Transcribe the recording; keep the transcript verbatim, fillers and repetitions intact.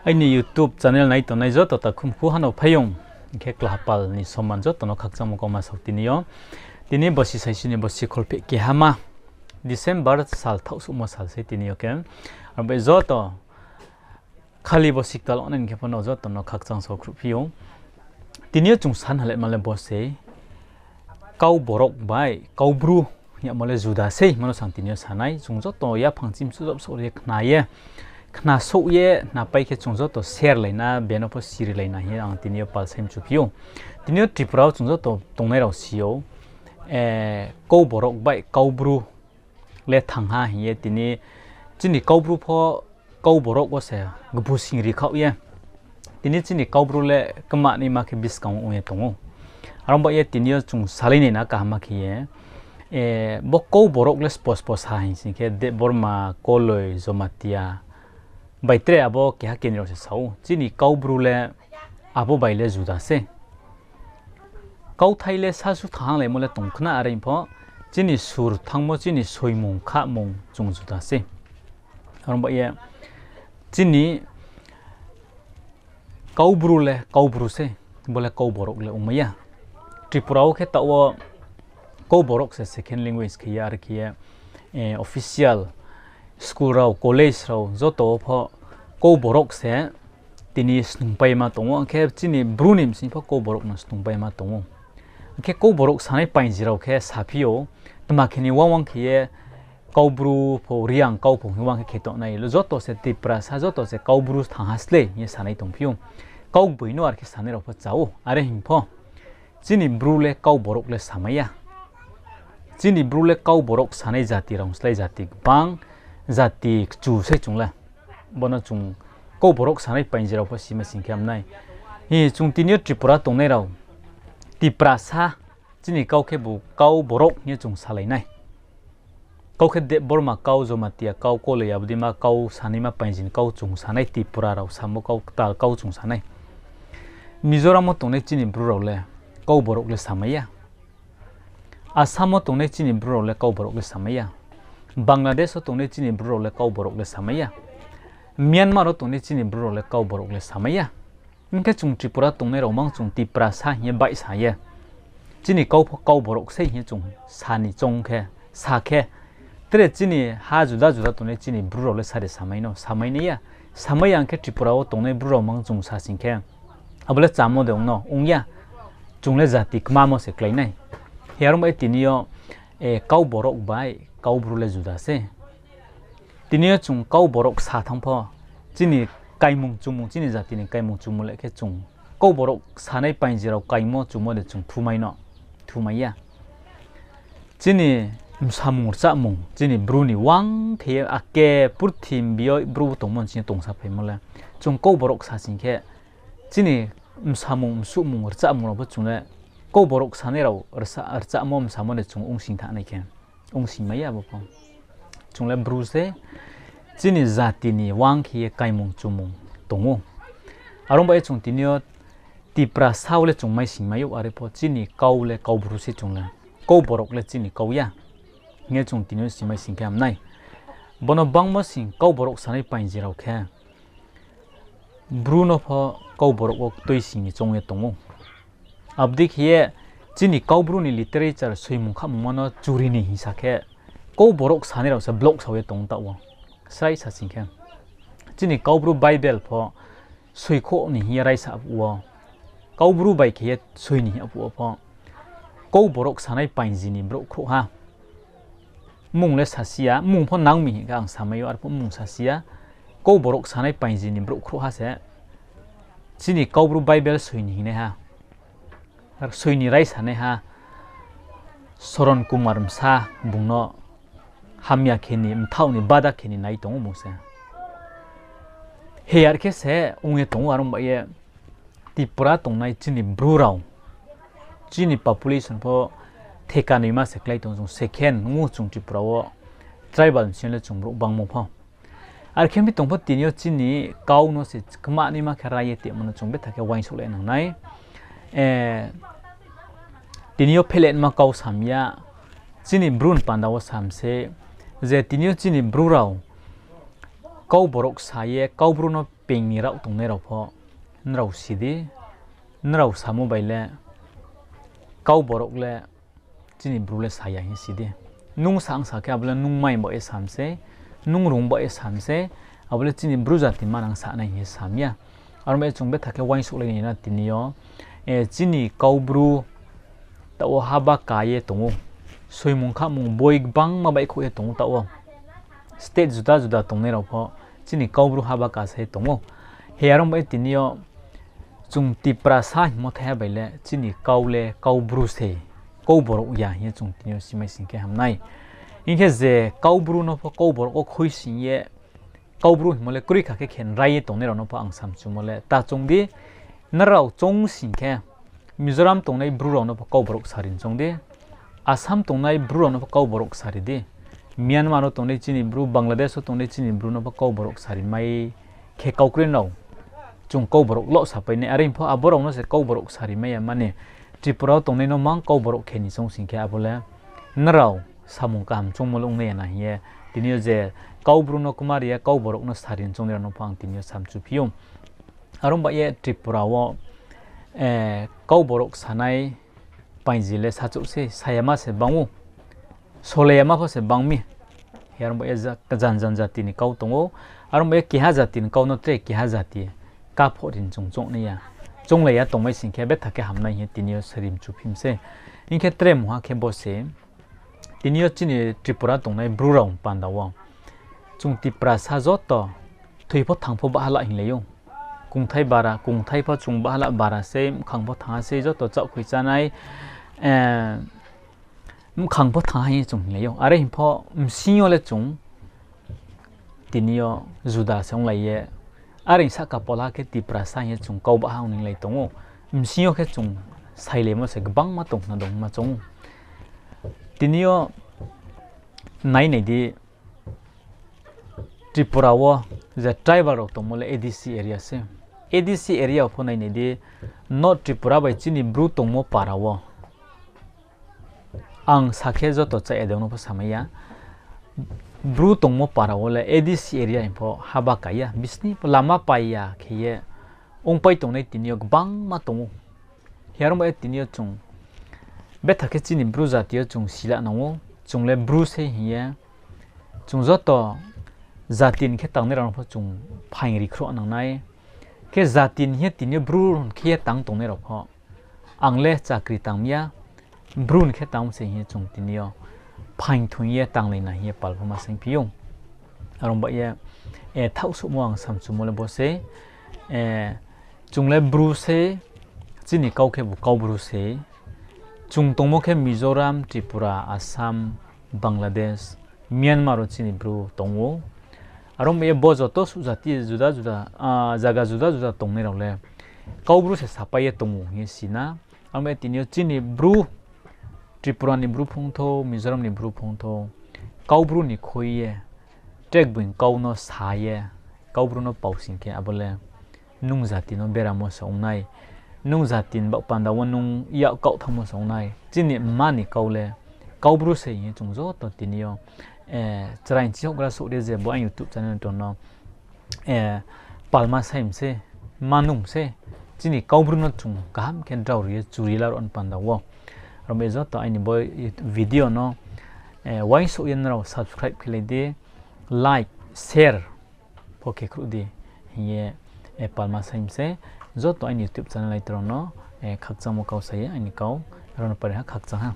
Aini YouTube channel nai tongnai joto takhumkhu hano phaiyong, hing khe Klahapal ni soman joto no khakchangmo kauma sao tini yo. Tini bosi saisi ni bosi kholpheh kehama, December sal thaohsuhmo sal sei tini yo khe. Abo joto khali bosi ktal ongnai ni khe pho no joto no khakchang sao khruhphi ou. Tini yo chung san halai ma le bo sei, kau borok bai kau bru hing yamo le juda sei, hingmo no sang tini yo sa nai. Chung joto yaphang chimsuh jobsouh ri ye khna ye, khna souh ye, khna pai khe chung joto share lai na, beno pho siri lai na hing ye ang tini yo pal sai mchuphi ou. Tini yo Tripura wo chung joto tongnai rao si ou, kau borok bai kau bru le thanng ha hing ye tini chini kau bru pho kau borok wo se gbu sing ri khaoh ye. Tini chini kau bru le kma naima khe buskang wo ong ye tong ou. Aro ba ye tini yo chung salai nai na kaham khe ye, bo kau borok le spo spo sa hing sing khe Debbarma, Koloi, Jomatia bai tre abo keha keni rao se sa ou. Chini kau bru le abo bai le juda se. Kauthai le sasu thannglaimo le tong khna, are pho chini sur thanngmo, chini soimung khamung chung juda se. Aro ba ye chini kau bru le kau bru se, bo le kau borok le ongmai ya. Tripura wo khe taoh wo kau borok se second language khe ye, are khe ye official school rao, college rao joto wo pho kau borok se tini snungpaima tong ou, akhe chini bru ni bsing pho kau borok no snungpaima tong ou. Akhe kau borok sanai painji rao khe saphi ou, tma khe ni wang wang khe ye kau bru pho, Reang kau pho hing wang khe khe tongnai, joto se Tiprasa, joto se kau bru thanng ha slei hing ye sanai tongphi ou. Kau gboi no are khe sanai rao pho cha ou, are hing pho chini bru le kau borok le samai ya. Chini bru le kau borok sanai jati rao slái jati gbang, jati kchu sei chung le. Bo no chung kau borok sanai painji rao pho sima sing khe ham nai. Hi chung tini yo Tripura tongnai rao, Tiprasa, chini kau khebu kau borok hing ye chung salai nai. Kau khe Debbarma kau, Jomatia kau, Koloi, Abodima kau, sanaima painji ni kau chung sanai, Tripura rao samo kau, ktal kau chung sanai. Mizoram wo tongnai chini bru rao le kau borok le samai ya. Assam wo tongnai chini bru rao le kau borok le samai ya. Bangladesh wo tongnai chini bru rao le kau borok le samai ya. Myanmar wo tongnai chini bru rao le kau borok le samai ya. Hing khe chung Tripura tongnai rao mang chung Tiprasa hing ye baihsa ye, chini kau pho kau borok sei hing ye chung sa ni choung khe, sa khe, tre chini ha juda juda tongnai chini bru rao le sa de samai no, samai nai ya. Samai ya hing khe Tripura wo tongnai bru rao mang chung sa sing khe, abo le chamo de ong no, ong ya. Chung le jati kmamo se klái nai. Hi are ong bai tini yo kau borok bai kau bru le juda se. Tini yo chung kau borok sa thanng pho, chini kaimung chumung, chini jati ni kaimung chumung le khe chung kau borok sanai painji rao kaimo chumo de chung thumai no, thumai ya. Chini bsamung rchahmung, chini bru ni wang khe ye ake purthimbi yo bru tongmo ni sing tongsa phaimo le, chung kau borok sa sing khe, chini bsamung, bsuhmung, rchahmung rao pho chung le kau borok sanai rao rchahmo bsamo de chung ongsing thanng nai khe, ongsing mai ya abo pho. Chung le bru se, chini jati ni wang khe ye kaimung chumung tong ou. Are ong bai ye chung tini yo Tiprasa wo le chung mai sing mai ou, are pho chini kau le kau bru se chung le. Kau borok le chini kau ya hing ye chung tini yo sing mai sing khe ham nai. Bo no bangmo sing kau borok sanai painji rao khe, bru no pho kau borok wo tuising ni choung ye tong ou. Abo dei khe ye chini kau bru ni literature soimung khamungma no churi ni hingsa khe, kau borok sanai rao se block sao ye tong taoh wo. Srai sa sing khe, chini kau bru Bible pho soikhouh ni hing ye raisa phuh wo, kau bru bai khe ye soi ni hing phuh wo pho, kau borok sanai painji ni brouh khrouhha. Mmung le sasi ya, mmung pho nang mi hing khe ang samai ou, arphuh mmung sasi ya. Kau borok sanai painji ni brouh khrouhha se chini kau bru Bible soi ni hingnaiha, soi ni raisanaiha Soron Kumar bsa, bung no hamya khe ni, mthaoh ni, bada khe ni nai tong ou bung se. He are khe se ong ye tong ou, are ong bai ye Tripura tongnai chini bru rao, chini population pho theka noima se klái tong, chung second nung ou chung Tripura wo tribal ni sing le chung brouh bangmo pho. Are khe mi tong pho tini yo chini kau no se kma naima khe rai ye tongmo no chung betha khe uaingsouh le nang nai. Tini yo pheletma kau sam ya, chini bru ni panda wo sam se, je tini yo chini bru rao kau borok sa ye, kau bru no Ping ni rao tongnai rao pho nrao si di, nrao samo bai le kau borok le chini bru le sa ya hing si di. Nung sa ang sa khe abo le nung mai ba ye sam se, nung rung ba ye sam se, abo le chini bru jati manang sa nai hing ye sam ya. Aro ba ye chung betha khe uaingsouhlai nai na tini yo, chini Kaubru taoh wo haba ka ye tong ou. Soimung khamung boi gbangma baihkhouh ye tong ou taoh wo. State juda juda tongnai rao pho chini Kaubru haba ka se tong ou. He aro ba ye tini yo chung Tiprasa hingmo thaiha bai le chini kau le Kaubru se, Kau borok ya hing ye chung tini yo simai sing khe ham nai. Hing khe je Kaubru no pho Kau borok wo khuisoing ye, Kaubru hingmo le kroi kha khe khenrai ye tongnai rao no pho ang samchumo le ta choung di, nrao choung sing khe, Mizoram tongnai bru rao no pho Kau borok sari choung di, Assam tongnai bru rao no pho Kau borok sari di, Myanmar wo tongnai chini bru, Bangladesh wo tongnai chini bru no pho Kau borok sari mai khe kau kroi nrao chung Kau borok lo sapai nai, are pho abo rao no se Kau borok sari mai ya mani, Tripura wo tongnai no mang Kau borok khe ni choung sing khe abo le nrao samung kaham choungmo le ong nai ya na hing ye, tini yo je Kaubru no kmari ye Kau borok no sari choungnai rao no pho ang tini yo samchuphi ou. Aro ba ye Tripura wo Kau borok sanai painji le sachouh se, sayama se bang ou, soleyama pho se bang mi. He aro ba ye jan jan jati ni kau tong ou. Aro ba ye keha jati ni kau no tre keha jati kaphoh ri chung choung nai ya. Chounglai ya tongmai sing khe betha khe ham nai hing ye tini yo sari mchuphim se. Hing khe tre mungha khe bo se, tini yo chini Tripura tongnai bru rao panda wo chung Tiprasa joto thoi pho thang pho bahala hinglai ou. Kungthai bara, kungthai pho chung bahala bara se, mkhang pho thangha se, joto chaohkhoi chánai, mkhang pho thangha hing ye chung hinglai ou. Are hing pho bsing yo le chung tini yo juda se onglai ye, are sahka polha khe Tiprasa hing ye chung kau baha ong ninglai tong ou. Bsing yo khe chung sailaimo se gbangma tong khna dong ma choung ou. Tini yo nai nai di, Tripura wo je tribal rao tongmo le A D C area se. A D C area pho nai nai di, North Tripura bai chini bru tongmo para wo. Ang sa khe joto cha edong no pho samai ya. Bru tongmo para wo le A D C area hing pho haba ka ya, bsini pho lama pai ya khe ye ongpai tongnai tini yo gbangma tong ou. He aro ba ye tini yo chung betha khe chini bru jati yo chung sila nang ou, chung le bru se hing ye. Chung joto jati ni khe tangnai rao no pho chung phaing ri khruh nang nai. Khe jati ni khe tini yo bru khe ye tang tongnai rao pho, ang le chakri tang mi ya, bru ni khe tang se hing ye chung tini yo phaing thoing ye tanglai na hing ye pal pho ma saingphi ou. Aro ba ye, thaohsouhmo ang samchumo le bo se, chung le bru se, chini kau khebu Kaubru se, chung tongmo khe Mizoram, Tripura, Assam, Bangladesh, Myanmar wo chini bru tong ou. Aro ba ye bo joto suh jati juda juda, zaga juda juda tongnai rao le Kaubru se sapai ye tong ou hing ye si na. Aro ba ye tini yo chini bru, Tripura ni bru phung thou, Mizoram ni bru phung thou, Kaubru ni khui ye, trek bung kau no sa ye, Kaubru no pau sing khe abo le nung jati no beramo se ong nai, nung jati ni baoh panda wo nung yak kaoh thanngmo se ong nai. Chini mma ni kau le Kaubru se hing ye chung joto tini yo chrai chihouhgra souh ri je bo aini YouTube channel tong no palma sai mi se, ma nung mi se, chini Kaubru no chung kaham khe drao ri ye churi la rao ni panda wo. Aro ba ye joto aini bo video no uaingsouh ye nrao subscribe khe lai di, like, share pho khe khruh di hing ye palma sai mi se. Joto aini YouTube channel naitong rao no khakchangmo kau sa ye aini kau rao no pari ha khakchang ha.